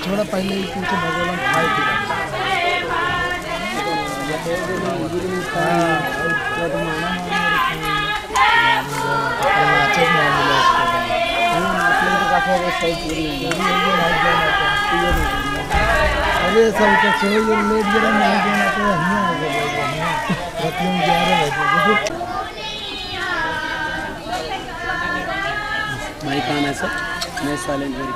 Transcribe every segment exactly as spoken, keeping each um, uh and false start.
थोड़ा पहले ही पीछे भगोलन खाए थे। हाँ, और जब माना मामा रे खाए, अपने नाचे में मिला उसको। हाँ, नाचे में तो काफी अगर सही पूरी हुई है। पूरी हुई है, भाई, जो नाचे हैं, पूरी हुई है। अरे, सब तो सो ये लेट जरा नहीं देना तो हियाँ हो गया, हियाँ। रात में ग्यारह बजे। भाई, काम ऐसा, मैं साइलेंट वेरी।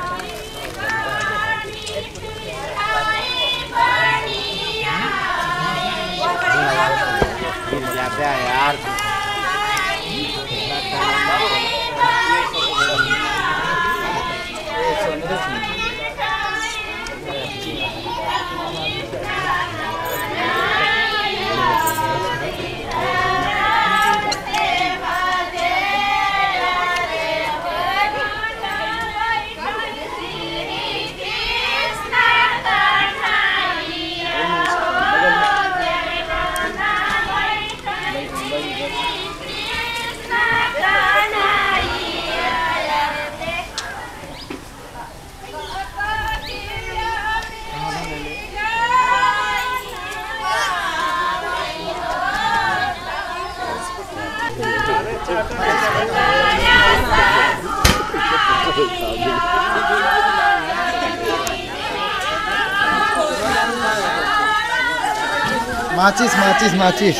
माचिस, माचिस, माचिस।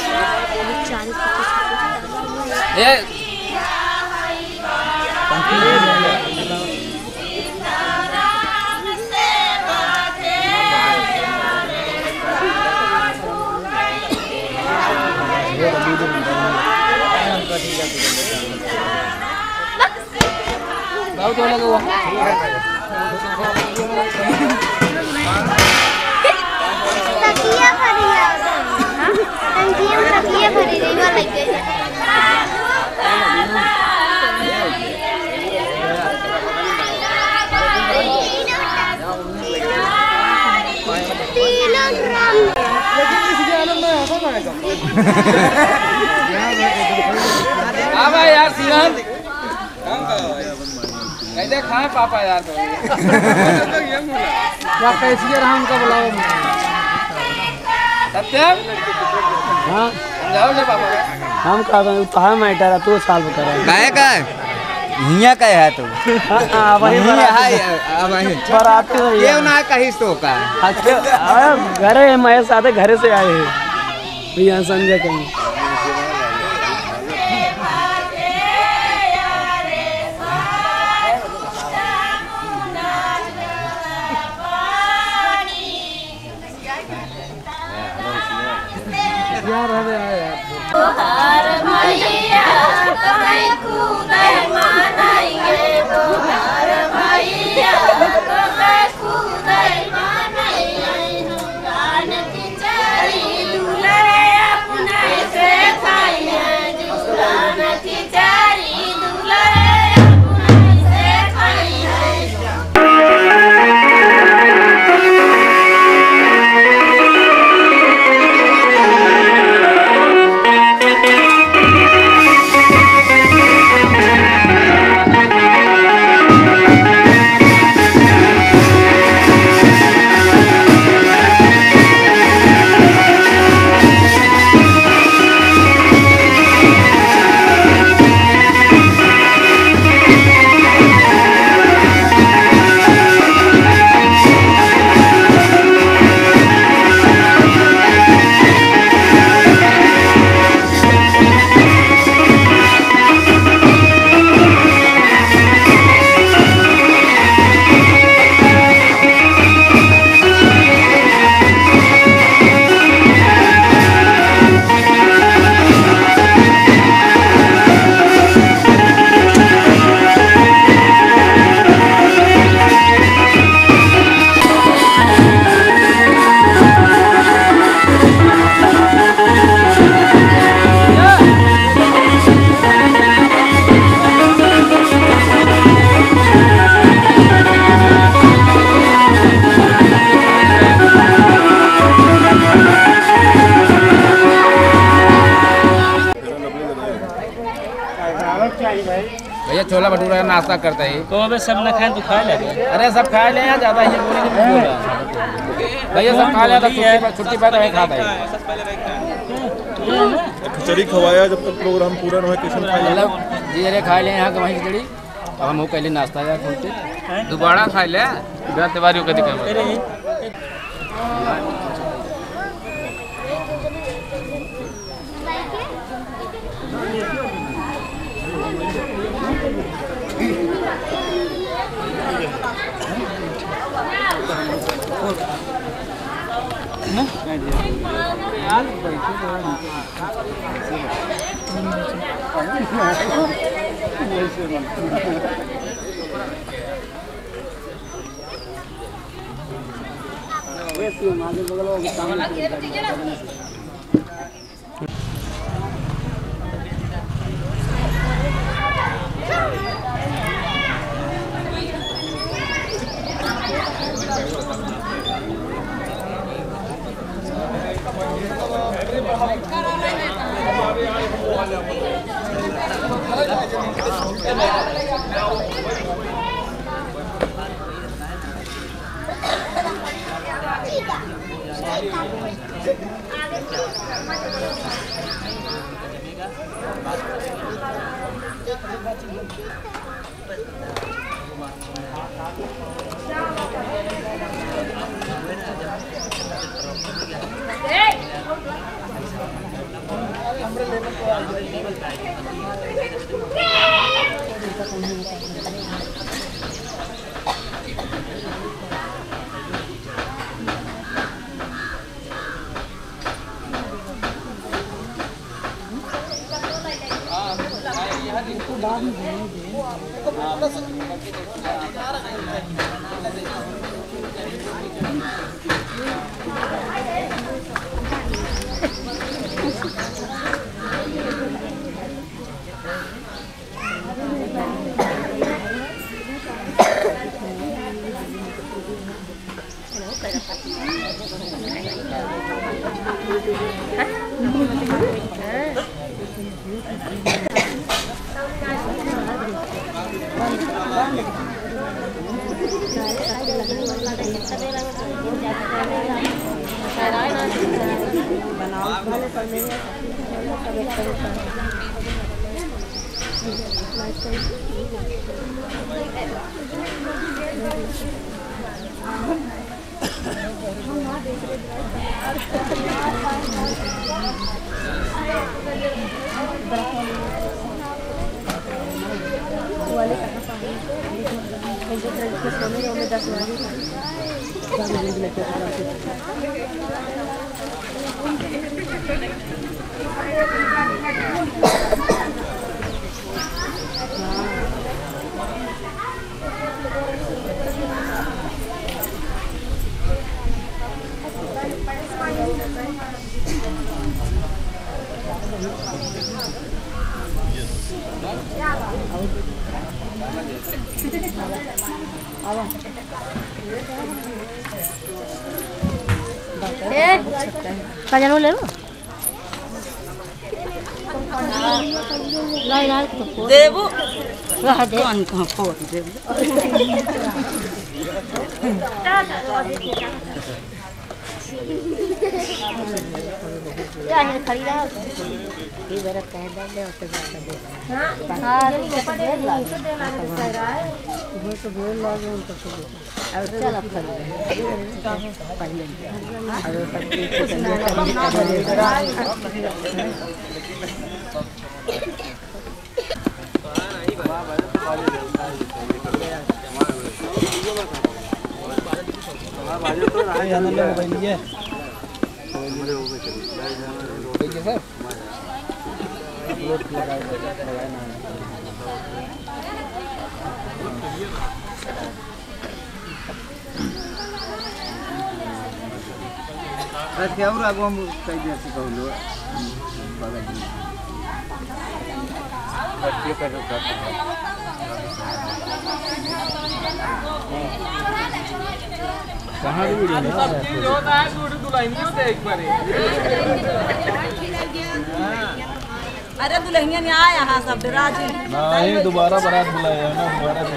ए। बहुत होने को। तकिया भरी है। हाँ? तकिया, तकिया भरी रही, वो लग गई। लेकिन इस गाने में ऐसा ना है। हाँ भाई यार, सीधा। कैसे खाए पापा यार तो? क्या कैसे रहा उनका बुलाओ? सत्यम? हाँ? समझाओ ना पापा का। हम का बताएं, तोहार मैटर है, तू सॉल्व करा। काहे का? हियाँ का है तू? हाँ, हाँ, वही हियाँ बारात है, है। अब वही। बारात है ये भैया। ना कहिस तो का? अच्छा, हाँ, घरे है, मैं साथे घरे से आए हैं। भैया संजय कहीं। यार, अरे, अरे, यार। तोहार भैया, तोहई कूदे मानइए, तोहार भैया, तोहई कूदे मानइए, हम कान खिचड़ी दुलरे अपने से खाइए, जुलान खिचड़ी दुलरे अपने से खाइए। भैया, छोला भटूरा का नाश्ता करते ही। तो अबे सब न खाए तो खा ले। अरे, सब खा ले यार, ज्यादा ये बोली नहीं बोला। भैया, सब खा ले, तो छुट्टी पर, छुट्टी पर तो वहीं खाता है। खिचड़ी खवाया, जब तक प्रोग्राम पूरा न हो, किशन खा ले। मतलब, जी, अरे, खा ले यहाँ गवाही खिचड़ी। अब हम वो पहले नाश्ता यार खोलते। दोबारा खा ले। बिना त्योहारी का दिक्कत। ए, कजरो ले लो। लाई, लाई, तो फोड़। देबो। रह दे। कौन कहाँ फोड़ देबो? या है, खड़ी रहो। ये बड़ा पैदल है, और तो ज्यादा देर। हाँ, हाँ, तो देर लगे। वो तो देर लगे, उनको तो देर। अब चल, अब कर ले। पहले। अब सब चीज को तैयार करने का ये आनंद मोबाइल ये। देखिए सर। अरे, और आगू हम कह दिया कि कहलो, बगल में। कहाँ भी नहीं है। अरे दुल्हनिया ने आया है सब डरा जी। नहीं, दोबारा बारात बुलाया है ना, दोबारा से।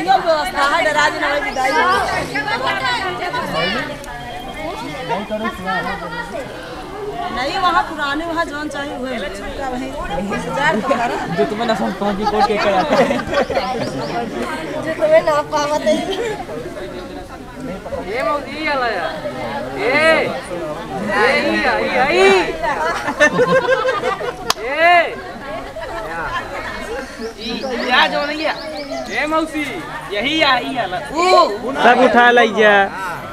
यो व्यवस्था है, डरा जी ना विदाई। नहीं, वहाँ पुराने, वहाँ जौन चाहिए वही ले। जो तुम्हें ना समझ पहुँची कोर्ट के कराते हैं। जो तुम्हें ना पावत है। ए मौजी, ई आला यार। ए, ए, ई, ई, ई। ए। ई, ई आ जाओ ना, ई आ। ए मौसी, यही आ, ई आला। ऊ, ऊ ना। सब उठा लइ जा।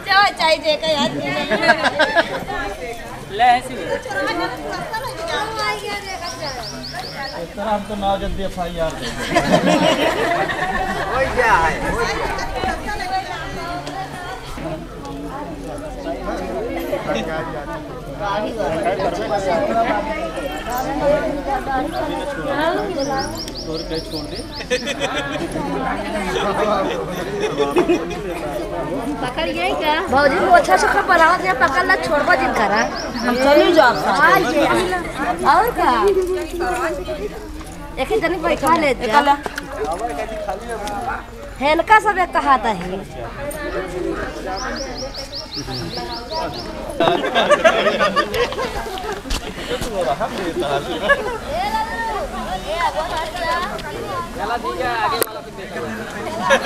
चाहे, चाहे जे का याद ले। ले, ऐसे। इस तरह हमको ना जल्दी एफ आई आर दे। हो गया है, हो गया। छोड़ दे। पकड़ गई क्या? भौजी, मोछा से खूब बनावत है, पकड़ ला, छोड़बा जिन करा। हम चली जाब। हाँ, ये, और का? एक ही जनी बैठा ले जा। हेनका सब एक कहाता है।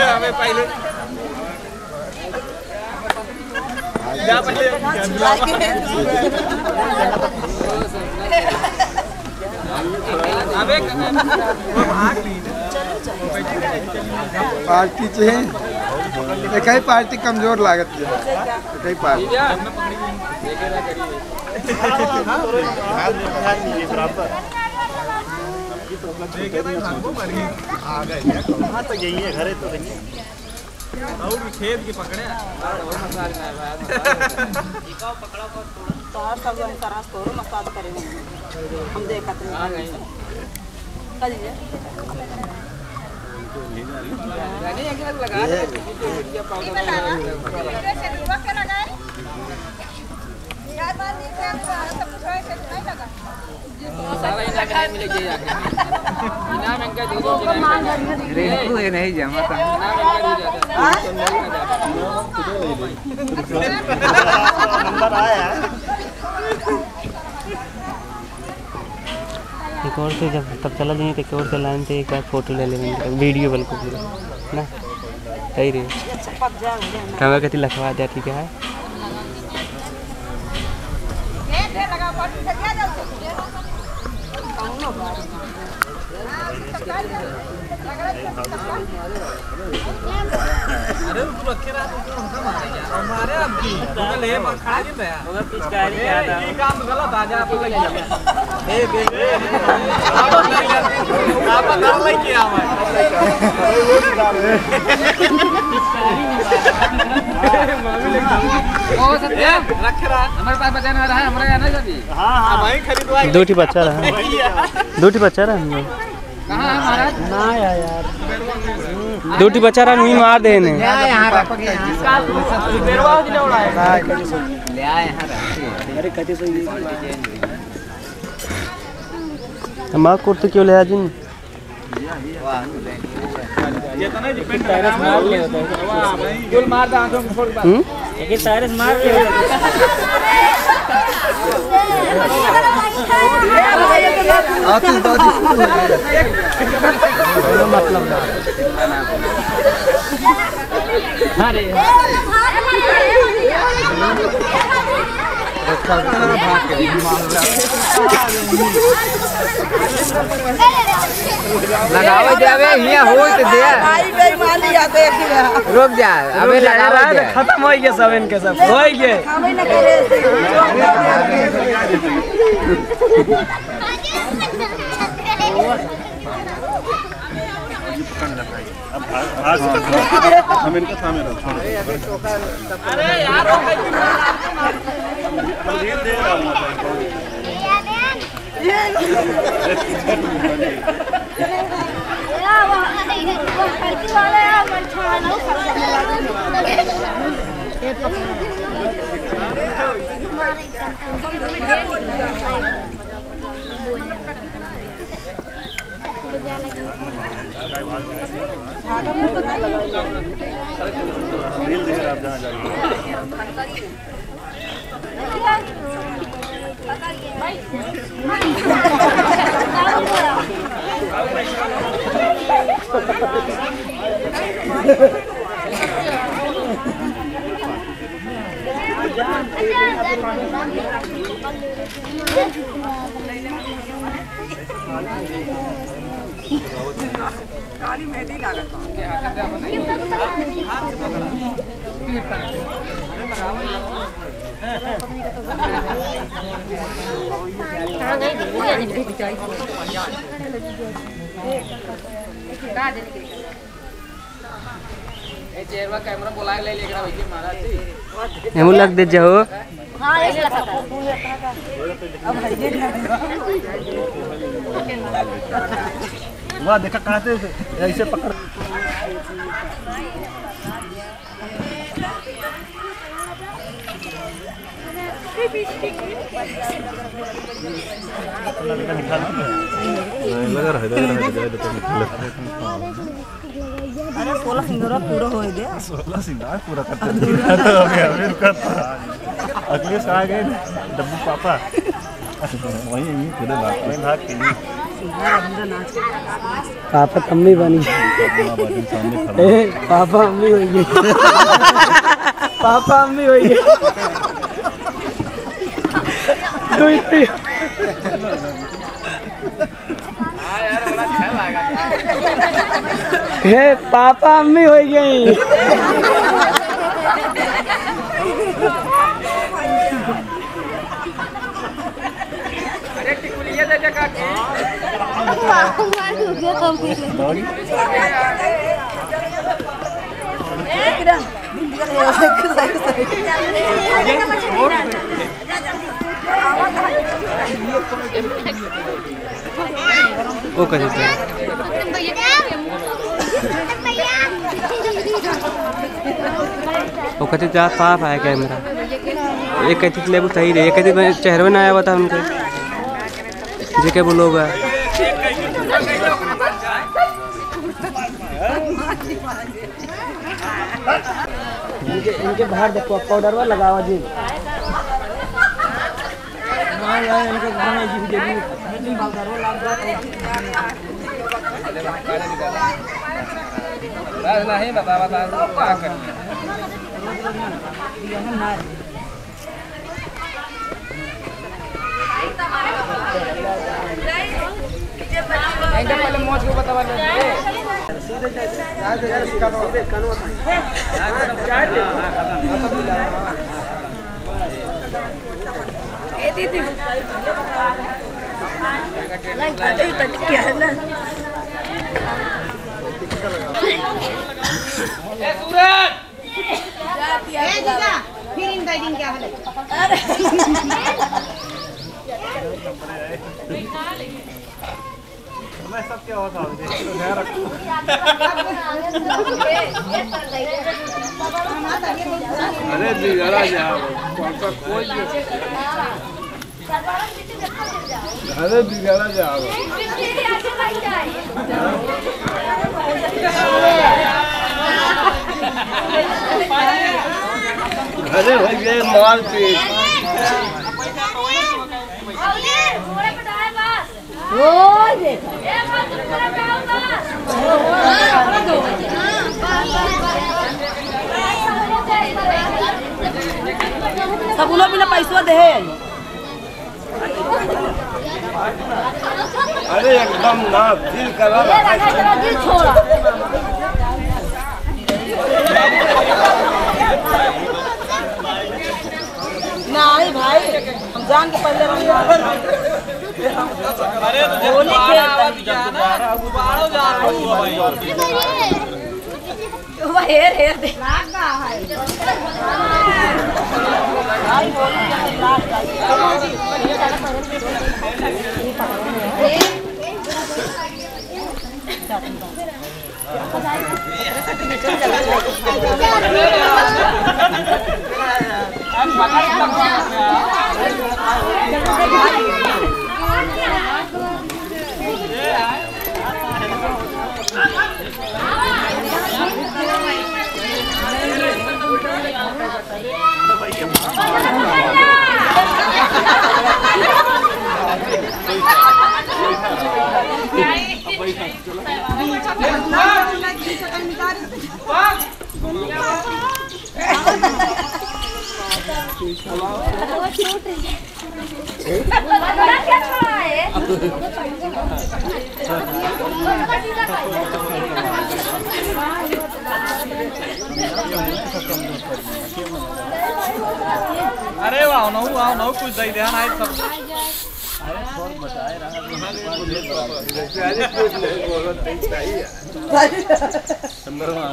हमें पहले पार्टी चाहिए। एक ही पार्टी कमजोर लागत है। एक ही पार्टी। हाँ, तो यही है, घरे तो नहीं। और खेत के पकड़े। तार सब जन तरह तोरो मसाज करे होंगे। हम देखत नहीं। कल ये। सारा इनाम इनाम मिले के आके। इनाम इनका दे दो, इनाम इनका। रिंकू ये नहीं जमा था। इनाम इनका दे दो। नंबर आया। एक ओर से जब तब चला जाइए तो एक ओर से लाइन से एक बार फोटो ले लेंगे, वीडियो बल्कि पूरा ना। सही रे। कैमरा कति लखवा दिया, ठीक है। अरे तू रखे रहा, तू हमका मारे यार। मारे अब की। तू ले, मार खा के दे। मगर पिचकारी ए, क्या था? ये काम गलत आ जा, अपन लग गया। ए, देख। आप नाम लेके आवा। ओ, सत्या। ए, रख रहा। हमारे पास बचा ना रहा, हमारा यहाँ ना जाबी। हाँ, हाँ। वहीं खरीदवा। दो ठी बच्चा रहा। भैया। दो ठी बच्चा रहा हम लोग। कहाँ है महाराज? ना यार, यार। दो ठी बच्चा रहा, वहीं मार देने। ले आ यहाँ रख। ले आ यहाँ रख। अरे, कति सही। हम कुर्ती क्यों ले आ जिन? जितना ही डिपेंड कर रहा है। कुल मार दे, आंखों में फोड़ दे। हम्म? लेकिन साइरस मार के आतिश दादी शुरू हो गया। मतलब ना। अरे। लगावे जावे, हियाँ होई त दे। भाई बेईमानी आ, देख लिया। रुक जा, अबे रुक जा, लगावे यार, दे। खत्म होई गया सब इनके सब, होई गया। खावे न करे। अब भाग, भाग सकते हैं। हम इनका थामे रहो, छोड़ो। अरे यार, हम धीरे दे रहा हूँ। काली मेहंदी लागत बा। ए, चेहरवा कैमरा बोलाए ले, लेकर वैसे मारा थी। एमू लग दे जाओ। हाँ, ऐसे लगा था। वाह, देखा, कहाँ से ऐसे पकड़। लगा रहा है, लगा रहा है, लगा रहा है। अरे, सोलह सिंगार पूरा हो गया। सोलह सिंगार पूरा करते हैं। तो अभी, अभी रुका था। अगले से आ गए डब्बू पापा। वही, यही खुले बात। वही भाग के लिए। पापा कम्मी बनी। पापा बनी, सामने खड़ा। ए, पापा अम्मी होइगे। पापा अम्मी होइगे। दुई, दुई। हे पापा अम्मी होइ गई। अरे टिकुलिया दे दे काकी। ओ कथी से? ओ कथी से साफ आया कैमरा। एक कथी से लेबू सही रहे, एक कथी से चेहरे में ना आया बता हमको। जेके बोलोगा। इनके, इनके बाहर देखो, पाउडरवा लगावा जी। बस नहीं, बता, बता, क्या करें? इनका पहले मौज को बतावा ले। ए दीदी, लाइट बंद कर, क्या है ना? ए सूरज! ए जीजा, फिर इन दो दिन क्या होले? अरे। मैं सब क्या होता हूँ, देख, तो ध्यान रखो। अरे बिगड़ा जा, कौन सा कोई अरे बिगड़ा जा। अरे भैया मार पीट। सब उन लोग बिना पैसवा दे। अरे एकदम ना, दिल करा। नहीं भाई, हम जान के पहले रंग होली खेलता। वो हेर, हेर दे। अरे वाह, नहु, वाह, नहु, कुछ दे दे, हाँ, सब। अरे, छोड़, बताए रहा। अरे, कुछ नहीं, बोलो, ठीक सही है। चंद्रमा।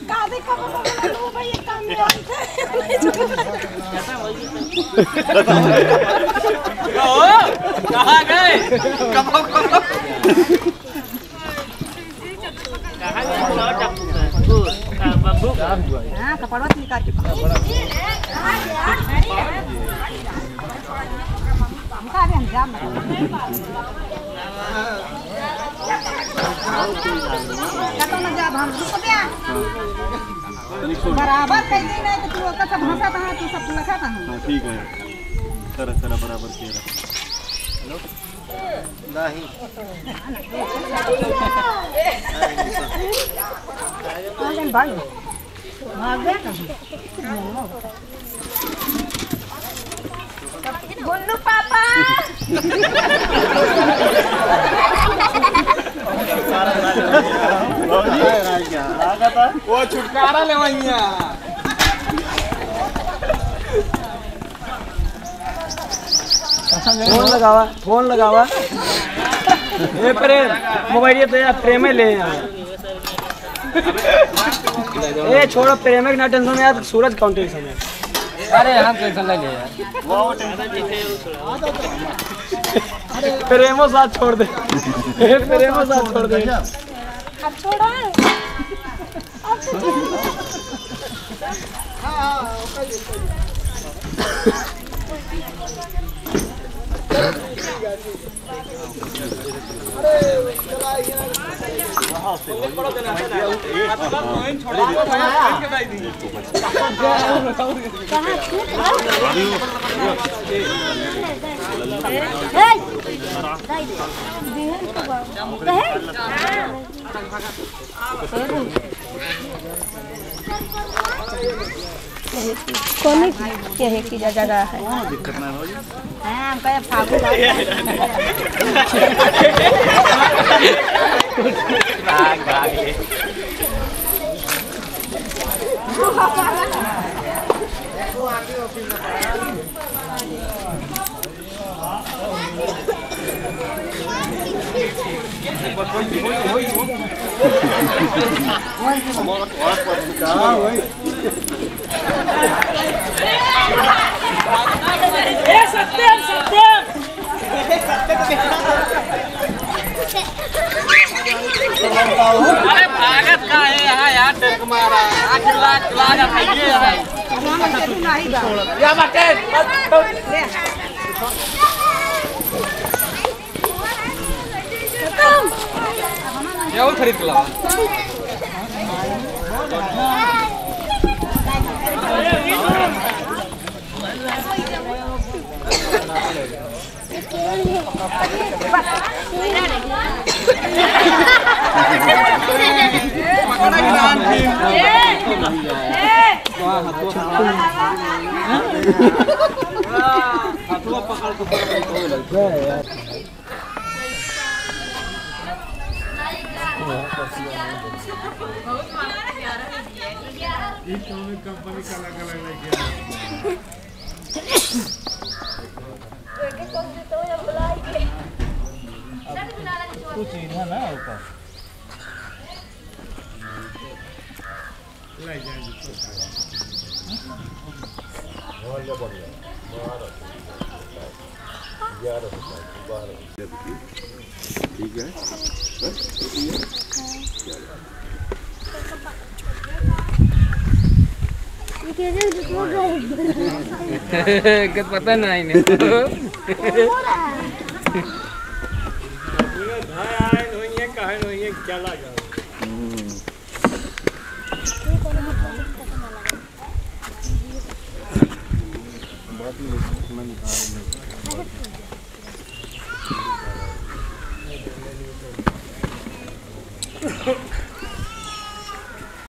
का देखा, वो भाई, एक काम में आते। कहाँ गए? कब, कब? हाँ, कपड़वा से निकाल के। हमका भी हम जाम। कतौ न जाब हम, रुक बे। बराबर कह दी ना, तो तू ओकर से भाषा कहाँ, तू सब लखा कहाँ। हाँ, ठीक है। सर, सर, बराबर कह रहा। नहीं। भाग गया कहाँ? गुन्नू पापा। वो छुटकारा ले भैया। फोन लगावा, फोन लगावा। ए प्रेम, मोबाइल ये दे यार, प्रेम ही ले यार। ए छोड़, प्रेम के ना टेंशन यार, सूरज कौन टेंशन है? अरे हम टेंशन ले ले यार। प्रेमो साथ छोड़ दे। ए प्रेमो साथ छोड़ दे। अब छोड़ा। कौन यही की जगह है? हाँ, दिक्कत ना हो। हाँ, हम कहे फागु बात है। भाग, भाग। ए, सत्यम, सत्यम। अरे भागत का है यहाँ यार, डर के मारा। आखिर लाग, लागत है ये है। क्या बात है? ये और खरीद ला। ई कौन कंपनी का अलग अलग लेके आए? कुछ इधर ना ऊपर। ले जाएंगे, कोई बात नहीं। ठीक है। के पता नहीं ने। भाई आए नहीं है, कहे नहीं है, चला जाओ।